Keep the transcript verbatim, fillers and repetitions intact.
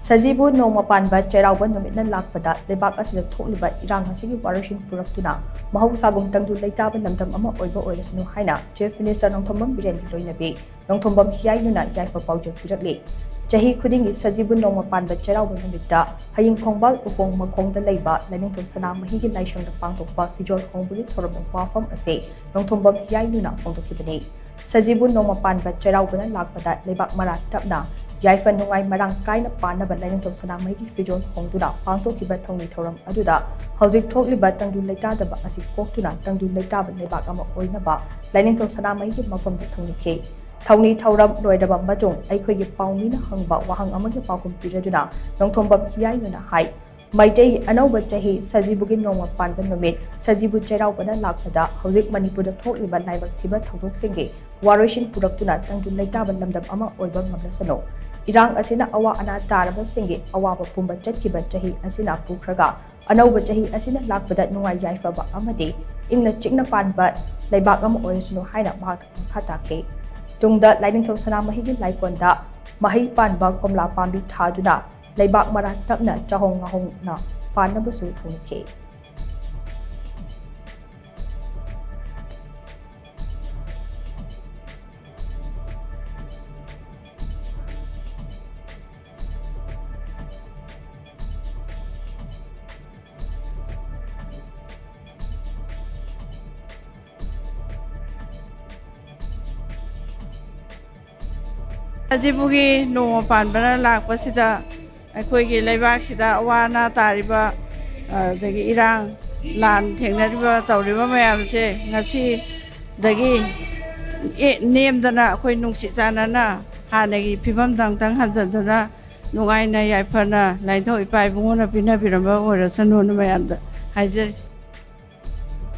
ꯁꯖꯤꯕꯨ ꯅꯣꯡꯃ ꯄꯥꯟꯕ ꯆꯩꯔꯥꯎꯕ ꯅꯨꯃꯤꯠꯅ ꯂꯥꯛꯄꯗ ꯂꯩꯕꯥꯛ ꯑꯁꯤꯗ ꯊꯣꯛꯂꯤꯕ ꯏꯔꯥꯡ ꯑꯁꯤꯒꯤ ꯋꯥꯔꯣꯏꯁꯤꯟ ꯄꯨꯔꯛꯇꯨꯅ ꯃꯍꯧꯁꯥꯒꯨꯝ ꯇꯪꯗꯨ ꯂꯩꯇꯥꯕ ꯂꯝꯗꯝ ꯑꯃ ꯑꯣꯏꯕ ꯑꯣꯏꯔꯁꯅꯨ ꯍꯥꯏꯅ Chief Minister ꯅꯣꯡꯊꯣꯝꯕꯝ ꯕꯤꯔꯦꯟꯒꯤ ꯂꯣꯏꯅꯕꯤ ꯅꯣꯡꯊꯣꯝꯕꯝ ꯍꯤꯌꯥꯏꯅꯨꯅ ꯌꯥꯏꯐ ꯄꯥꯎꯖꯦꯜ ꯄꯤꯔꯛꯂꯤ꯫ ꯆꯍꯤ ꯈꯨꯗꯤꯡꯒꯤ ꯁꯖꯤꯕꯨ ꯅꯣꯡꯃ ꯄꯥꯟꯕ ꯆꯩꯔꯥꯎꯕ ꯅꯨꯃꯤꯠꯇ ꯍꯌꯤꯡ ꯈꯣꯡꯕꯥꯜ ꯎꯐꯣꯡ ꯃꯈꯣꯡꯗ ꯂꯩꯕ ꯂꯥꯏꯅꯤꯡꯊꯧ ꯁꯅꯥꯃꯍꯤꯒꯤ ꯂꯥꯏꯁꯪꯗ ꯄꯥꯡꯊꯣꯛꯄ ꯐꯤꯖꯣꯜ ꯍꯣꯡꯕꯒꯤ ꯊꯧꯔꯝ ꯋꯥꯐꯝ ꯑꯁꯤ ꯅꯣꯡꯊꯣꯝꯕꯝ ꯍꯤꯌꯥꯏꯅꯨꯅ ꯐꯣꯡꯗꯣꯛꯈꯤꯕꯅꯤ꯫ ꯁꯖꯤꯕꯨ ꯅꯣꯡꯃ ꯄꯥꯟꯕ ꯆꯩꯔꯥꯎꯕꯅ ꯂꯥꯛꯄꯗ ꯂꯩꯕꯥꯛ ꯃꯔꯥ ꯇꯞꯅ ꯌꯥꯏꯐ ꯅꯨꯡꯉꯥꯏ ꯃꯔꯥꯡ ꯀꯥꯏꯅ ꯄꯥꯟꯅꯕ ꯂꯥꯏꯅꯤꯡꯊꯧ ꯁꯅꯥꯃꯍꯤꯒꯤ ꯐꯤꯖꯣꯜ ꯍꯣꯡꯗꯨꯅ ꯄꯥꯡꯊꯣꯛꯈꯤꯕ ꯊꯧꯅꯤ ꯊꯧꯔꯝ ꯑꯗꯨꯗ ꯍꯧꯖꯤꯛ ꯊꯣꯛꯂꯤꯕ ꯇꯪꯗꯨ ꯂꯩꯇꯥꯗꯕ ꯑꯁꯤ ꯀꯣꯛꯇꯨꯅ ꯇꯪꯗꯨ ꯂꯩꯇꯥꯕ ꯂꯩꯕꯥꯛ ꯑꯃ ꯑꯣꯏꯅꯕ ꯂꯥꯏꯅꯤꯡꯊꯧ ꯁꯅꯥꯃꯍꯤꯒꯤ ꯃꯐꯝꯗ ꯊꯧꯅꯤꯈꯤ꯫ ꯊꯧꯅꯤ ꯊꯧꯔꯝ ꯂꯣꯏꯔꯕ ꯃꯇꯨꯡ ꯑꯩꯈꯣꯏꯒꯤ ꯄꯥꯎꯃꯤꯅ ꯍꯪꯕ ꯋꯥꯍꯪ ꯑꯃꯒꯤ ꯄꯥꯎꯈꯨꯝ ꯄꯤꯔꯗꯨꯅ ꯅꯣꯡꯊꯣꯝꯕꯝ ꯍꯤꯌꯥꯏꯅꯨꯅ ꯍꯥꯏ, ꯃꯩꯇꯩꯒꯤ ꯑꯅꯧꯕ ꯆꯍꯤ ꯁꯖꯤꯕꯨꯒꯤ ꯅꯣꯡꯃ ꯄꯥꯟꯕ ꯅꯨꯃꯤꯠ ꯁꯖꯤꯕꯨ ꯆꯩꯔꯥꯎꯕꯅ ꯂꯥꯛꯄꯗ ꯍꯧꯖꯤꯛ ꯃꯅꯤꯄꯨꯔꯗ ꯊꯣꯛꯂꯤꯕ ꯂꯥꯏꯕꯛ ꯊꯤꯕ ꯊꯧꯗꯣꯛꯁꯤꯡꯒꯤ ꯋꯥꯔꯣꯏꯁꯤꯟ ꯄꯨꯔꯛꯇꯨꯅ ꯇꯪꯗꯨ ꯂꯩꯇꯥꯕ ꯂꯝꯗꯝ ꯑꯃ ꯑꯣꯏꯕ ꯉꯝꯂꯁꯅꯨ꯫ ꯏꯔꯥꯡ ꯑꯁꯤꯅ ꯑꯋꯥ ꯑꯅꯥ ꯇꯥꯔꯕꯁꯤꯡꯒꯤ ꯑꯋꯥꯕ ꯄꯨꯝꯕ ꯆꯠꯈꯤꯕ ꯆꯍꯤ ꯑꯁꯤꯅ ꯄꯨꯈ꯭ꯔꯒ ꯑꯅꯧꯕ ꯆꯍꯤ ꯑꯁꯤꯅ ꯂꯥꯛꯄꯗ ꯅꯨꯡꯉꯥꯏ ꯌꯥꯏꯐꯕ ꯑꯃꯗꯤ ꯏꯪꯅ ꯆꯤꯛꯅ ꯄꯥꯟꯕ ꯂꯩꯕꯥꯛ ꯑꯃ ꯑꯣꯏꯔꯁꯅꯨ ꯍꯥꯏꯅ ꯃꯍꯥꯛꯅ ꯃꯈꯥ ꯇꯥꯈꯤ꯫ ꯇꯨꯡꯗ ꯂꯥꯏꯅꯤꯡꯊꯧ ꯁꯅꯥꯃꯍꯤꯒꯤ ꯂꯥꯏꯀꯣꯟꯗ ꯃꯍꯩ ꯄꯥꯟꯕ ꯀꯣꯝꯂꯥ ꯄꯥꯝꯕꯤ ꯊꯥꯗꯨꯅ ꯂꯩꯕꯥꯛ ꯃꯔꯥ ꯇꯞꯅ ꯆꯍꯣꯡ ꯉꯥꯍꯣꯡꯅ ꯄꯥꯟꯅꯕꯁꯨ ꯊꯧꯅꯤꯈꯤ꯫ ꯁꯖꯤꯕꯨꯒꯤ ꯅꯣꯡꯃ ꯄꯥꯟꯕꯅ ꯂꯥꯛꯄꯁꯤꯗ ꯑꯩꯈꯣꯏꯒꯤ ꯂꯩꯕꯥꯛꯁꯤꯗ ꯑꯋꯥ ꯑꯅꯥ ꯇꯥꯔꯤꯕ, ꯑꯗꯒꯤ ꯏꯔꯥꯡ ꯂꯥꯟ ꯊꯦꯡꯅꯔꯤꯕ ꯇꯧꯔꯤꯕ ꯃꯌꯥꯝꯁꯦ ꯉꯁꯤꯗꯒꯤ ꯑꯦ, ꯅꯦꯝꯗꯅ ꯑꯩꯈꯣꯏ ꯅꯨꯡꯁꯤ ꯆꯥꯟꯅꯅ ꯍꯥꯟꯅꯒꯤ ꯐꯤꯕꯝꯗ ꯑꯃꯨꯛꯇꯪ ꯍꯟꯖꯤꯟꯗꯨꯅ ꯅꯨꯡꯉꯥꯏꯅ ꯌꯥꯏꯐꯅ ꯂꯥꯏꯅꯤꯡꯊꯧ ꯏꯄꯥ ꯏꯕꯨꯡꯉꯣꯅ ꯄꯤꯅꯕꯤꯔꯝꯕ ꯑꯣꯏꯔꯁꯅꯨꯅ ꯃꯌꯥꯝꯗ ꯍꯥꯏꯖꯔꯤ꯫